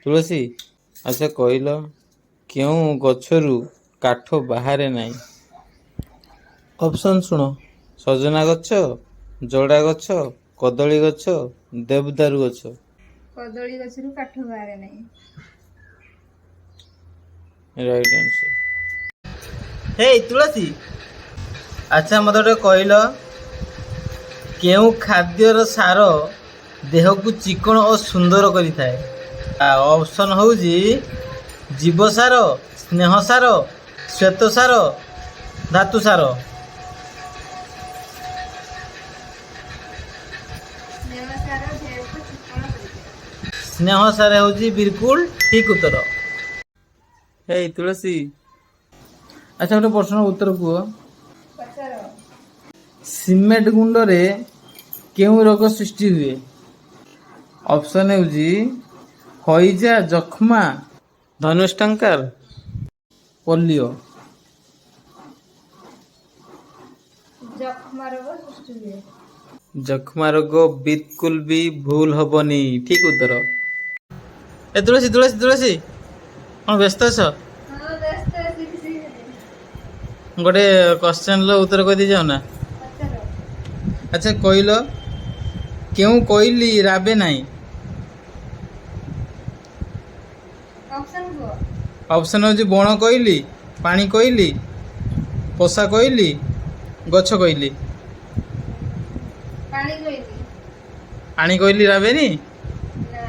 ତୁଳସୀ, ଆଚ୍ଛା କହିଲ, କେଉଁ ଗଛରୁ କାଠ ବାହାରେ ନାହିଁ? ଅପସନ୍ ଶୁଣ: ସଜନା ଗଛ, ଜଡ଼ା ଗଛ, କଦଳୀ ଗଛ, ଦେବଦାରୁ ଗଛ। କଦଳୀ ଗଛରୁ କାଠ ବାହାରେ ନାହିଁ। Right answer. ହେଇ ତୁଳସୀ, ଆଚ୍ଛା ମୋତେ ଗୋଟେ କହିଲ, କେଉଁ ଖାଦ୍ୟର ସାର ଦେହକୁ ଚିକଣ ଓ ସୁନ୍ଦର କରିଥାଏ? ଅପସନ୍ ହେଉଛି ଜୀବସାର, ସ୍ନେହ ସାର, ଶ୍ୱେତ ସାର, ଧାତୁ ସାର। ସ୍ନେହ ସାର ଦେହକୁ ଚିକ୍କଣ କରିଥାଏ। ସ୍ନେହ ସାର ହେଉଛି ବିଲକୁଲ ଠିକ ଉତ୍ତର। ହେଇ ତୁଳସୀ, ଆଚ୍ଛା ଗୋଟେ ପ୍ରଶ୍ନର ଉତ୍ତର କୁହ। ପଚାର। ସିମେଣ୍ଟ ଗୁଣ୍ଡରେ କେଉଁ ରୋଗ ସୃଷ୍ଟି ହୁଏ? ଅପସନ୍ ହେଉଛି ହଇଜା, ଯକ୍ଷ୍ମା, ଧନୁଷ୍ଠଙ୍କାର, ପୋଲିଓ। ଯକ୍ଷ୍ମା ରୋଗ ସୃଷ୍ଟି ହୁଏ। ଯକ୍ଷ୍ମା ରୋଗ ବିଲକୁଲ ବି ଭୁଲ ହବନି, ଠିକ ଉତ୍ତର। ଏ ତୁଳସୀ, ତୁଳସୀ, ତୁଳସୀ, କଣ ବ୍ୟସ୍ତ ଅଛ? ହଁ, ବ୍ୟସ୍ତ ଅଛି କିଛି। ଗୋଟେ କ୍ୱେଶ୍ଚନର ଉତ୍ତର କହିଦେଇ ଯାଅ ନା। ପଚାର। ଆଚ୍ଛା କହିଲ, କେଉଁ କୋଇଲି ରାବେ ନାହିଁ? ଅପସନ୍ କୁହ। ଅପସନ୍ ହେଉଛି ବଣ କୋଇଲି, ପାଣି କୋଇଲି, ପୋଷା କୋଇଲି, ଗଛ କୋଇଲି। ପାଣି କୋଇଲି। ପାଣି କୋଇଲି ରାବେନି? ନା।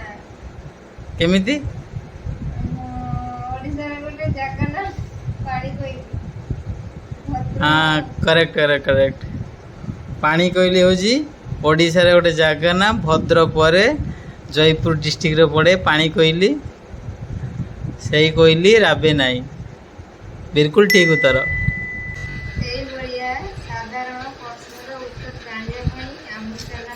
କେମିତି? ଆମ ଓଡ଼ିଶାରେ ଗୋଟେ ଜାଗା ନା ପାଣି କୋଇଲି, ଭଦ୍ରକ। ହଁ, କରେକ୍ଟ କରେକ୍ଟ କରେକ୍ଟ। ପାଣି କୋଇଲି ହେଉଛି ଓଡ଼ିଶାରେ ଗୋଟେ ଜାଗା ନା, ଭଦ୍ରକ ପରେ ଜୟପୁର ଡିଷ୍ଟ୍ରିକ୍ଟରେ ପଡ଼େ ପାଣି କୋଇଲି। ସେଇ କୋଇଲି ରାବେ ନାହିଁ, ବିଲକୁଲ ଠିକ ଉତ୍ତର। ସେଇଭଳିଆ ସାଧାରଣ ପ୍ରଶ୍ନର ଉତ୍ତର ଜାଣିବା ପାଇଁ ଆମ ଚ୍ୟାନେଲ